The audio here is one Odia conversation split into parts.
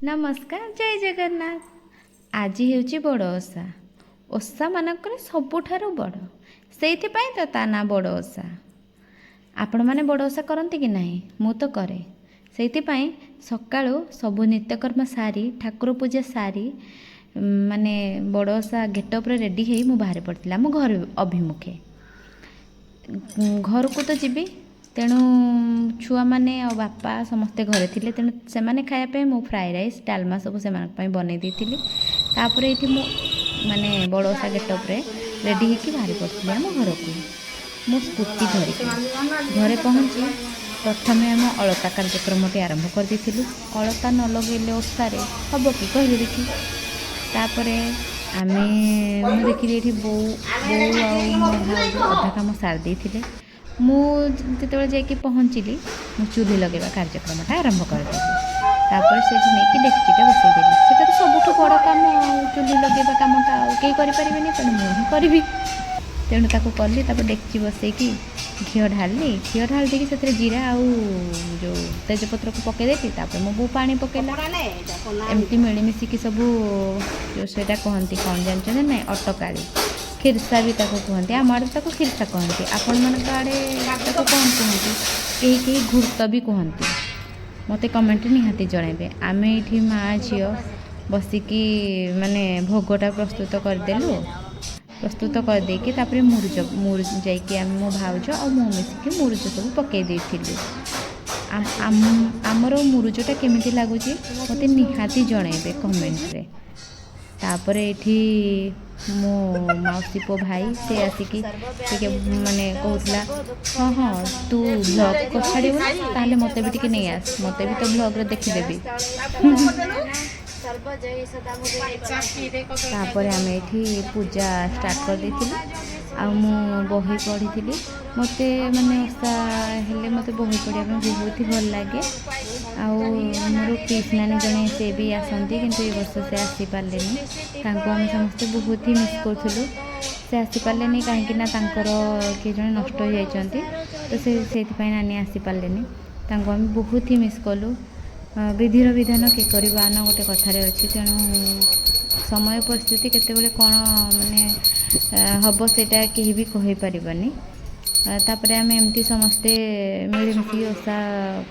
ନମସ୍କାର, ଜୟ ଜଗନ୍ନାଥ। ଆଜି ହେଉଛି ବଡ଼ ଓଷା। ଓଷା ମାନଙ୍କରେ ସବୁଠାରୁ ବଡ଼, ସେଇଥିପାଇଁ ତ ତା ନାଁ ବଡ଼ ଓଷା। ଆପଣମାନେ ବଡ଼ ଓଷା କରନ୍ତି କି ନାହିଁ? ମୁଁ ତ କରେ। ସେଇଥିପାଇଁ ସକାଳୁ ସବୁ ନିତ୍ୟକର୍ମ ସାରି, ଠାକୁର ପୂଜା ସାରି, ମାନେ ବଡ଼ ଓଷା ଗେଟଅପ୍ରେ ରେଡ଼ି ହେଇ ମୁଁ ବାହାରି ପଡ଼ିଥିଲି ଆମ ଘର ଅଭିମୁଖେ। ଘରକୁ ତ ଯିବି, ତେଣୁ ଛୁଆମାନେ ଆଉ ବାପା ସମସ୍ତେ ଘରେ ଥିଲେ। ତେଣୁ ସେମାନେ ଖାଇବା ପାଇଁ ମୁଁ ଫ୍ରାଏ ରାଇସ୍, ଡାଲମା ସବୁ ସେମାନଙ୍କ ପାଇଁ ବନେଇ ଦେଇଥିଲି। ତାପରେ ଏଇଠି ମୁଁ ମାନେ ବଡ଼ ଓଷା ଗେଟଅପ୍ରେ ରେଡ଼ି ହେଇକି ବାହାରି ପଡ଼ିଥିଲି ଆମ ଘରକୁ ମୋ ସ୍କୁଟି ଧରିକି। ଘରେ ପହଞ୍ଚି ପ୍ରଥମେ ଆମ ଅଳତା କାର୍ଯ୍ୟକ୍ରମଟି ଆରମ୍ଭ କରିଦେଇଥିଲୁ। ଅଳତା ନ ଲଗେଇଲେ ଓଷାରେ ହେବ କି, କହିଲେ ଦେଖି? ତାପରେ ମୁଁ ଦେଖିଲି ଏଇଠି ବୋଉ ଆଉ ମୋ ଭାଉଜ ଅଧା କାମ ସାରି ଦେଇଥିଲେ। ମୁଁ ଯେତେବେଳେ ଯାଇକି ପହଞ୍ଚିଲି, ମୁଁ ଚୁଲି ଲଗାଇବା କାର୍ଯ୍ୟକ୍ରମଟା ଆରମ୍ଭ କରିଦେଲି। ତାପରେ ସେଇଠି ନେଇକି ଡେକ୍ଚିଟା ବସେଇଦେଲି। ସେଇଟା ତ ସବୁଠୁ ବଡ଼ କାମ, ଆଉ ଚୁଲି ଲଗାଇବା କାମଟା ଆଉ କେହି କରିପାରିବେନି, ତେଣୁ ମୁଁ ହିଁ କରିବି। ତେଣୁ ତାକୁ କଲି। ତାପରେ ଡେକ୍ଚି ବସେଇକି ଘିଅ ଢାଳିଲି। ଘିଅ ଢାଳି ଦେଇକି ସେଥିରେ ଜିରା ଆଉ ଯେଉଁ ତେଜପତ୍ରକୁ ପକାଇଦେଲି। ତାପରେ ମୋ ବୋଉ ପାଣି ପକାଇଲା। ଏମିତି ମିଳିମିଶିକି ସବୁ ଯେଉଁ ସେଇଟା କୁହନ୍ତି କ'ଣ ଜାଣିଛନ୍ତି ନାଇଁ? ଅଟକାଳି ଖିରସା ବି ତାକୁ କୁହନ୍ତି। ଆମ ଆଡ଼େ ତାକୁ ଖିରସା କୁହନ୍ତି। ଆପଣମାନଙ୍କ ଆଡ଼େ ତାକୁ କ'ଣ କୁହନ୍ତି? କେହି କେହି ଘୁର୍ତ୍ତ ବି କୁହନ୍ତି। ମୋତେ କମେଣ୍ଟରେ ନିହାତି ଜଣାଇବେ। ଆମେ ଏଇଠି ମା' ଝିଅ ବସିକି ମାନେ ଭୋଗଟା ପ୍ରସ୍ତୁତ କରିଦେଲୁ। ପ୍ରସ୍ତୁତ କରିଦେଇକି ତାପରେ ମୁରୁଜ ଯାଇକି ଆମେ, ମୋ ଭାଉଜ ଆଉ ମୁଁ ମିଶିକି ମୁରୁଜ ସବୁ ପକାଇ ଦେଇଥିଲୁ। ଆମର ମୁରୁଜଟା କେମିତି ଲାଗୁଛି, ମୋତେ ନିହାତି ଜଣାଇବେ କମେଣ୍ଟରେ। ତାପରେ ଏଇଠି ମୋ ମାଉସୀ ପୁଅ ଭାଇ ସେ ଆସିକି ଟିକେ ମାନେ କହୁଥିଲା, "ହଁ, ତୁ ଭ୍ଲଗ୍ ଛାଡ଼ିବୁ ନା? ତାହେଲେ ମୋତେ ବି ଟିକେ ନେଇ ଆସ, ମୋତେ ବି ତ ଭ୍ଲଗ୍ରେ ଦେଖିଦେବି।" ତାପରେ ଆମେ ଏଇଠି ପୂଜା ଷ୍ଟାର୍ଟ କରିଦେଇଥିଲୁ ଆଉ ମୁଁ ବହି ପଢ଼ିଥିଲି। ମୋତେ ମାନେ ଓଷା ହେଲେ ମୋତେ ବହି ପଢ଼ିବା ପାଇଁ ବହୁତ ହି ଭଲ ଲାଗେ। ଆଉ ମୋର ପିଇସୀ ନାନୀ ଜଣେ, ସେ ବି ଆସନ୍ତି, କିନ୍ତୁ ଏ ବର୍ଷ ସେ ଆସିପାରିଲେନି। ତାଙ୍କୁ ଆମେ ସମସ୍ତେ ବହୁତ ହି ମିସ୍ କରୁଥିଲୁ। ସେ ଆସିପାରିଲେନି କାହିଁକି ନା ତାଙ୍କର କିଏ ଜଣେ ନଷ୍ଟ ହୋଇଯାଇଛନ୍ତି, ତ ସେ ସେଇଥିପାଇଁ ନାନୀ ଆସିପାରିଲେନି। ତାଙ୍କୁ ଆମେ ବହୁତ ହି ମିସ୍ କଲୁ। ବିଧିର ବିଧାନ କେ କରିବ ଆନ, ଗୋଟେ କଥାରେ ଅଛି। ତେଣୁ ସମୟ ପରିସ୍ଥିତି କେତେବେଳେ କ'ଣ ମାନେ ହେବ, ସେଇଟା କେହି ବି କହିପାରିବନି। ତାପରେ ଆମେ ଏମିତି ସମସ୍ତେ ମିଳିମିଶିକି ଓଷା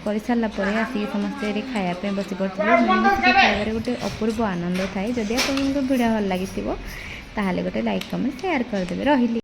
କରିସାରିଲା ପରେ ଆସିକି ସମସ୍ତେ ଏଠି ଖାଇବା ପାଇଁ ବସି ପଡ଼ିଥିଲୁ। ମିଳିମିଶିକି ଖାଇବାରେ ଗୋଟେ ଅପୂର୍ବ ଆନନ୍ଦ ଥାଏ। ଯଦି ଆପଣଙ୍କୁ ଭିଡ଼ିଓ ଭଲ ଲାଗିଥିବ, ତାହେଲେ ଗୋଟେ ଲାଇକ୍, କମେଣ୍ଟ, ସେୟାର କରିଦେବେ। ରହିଲି।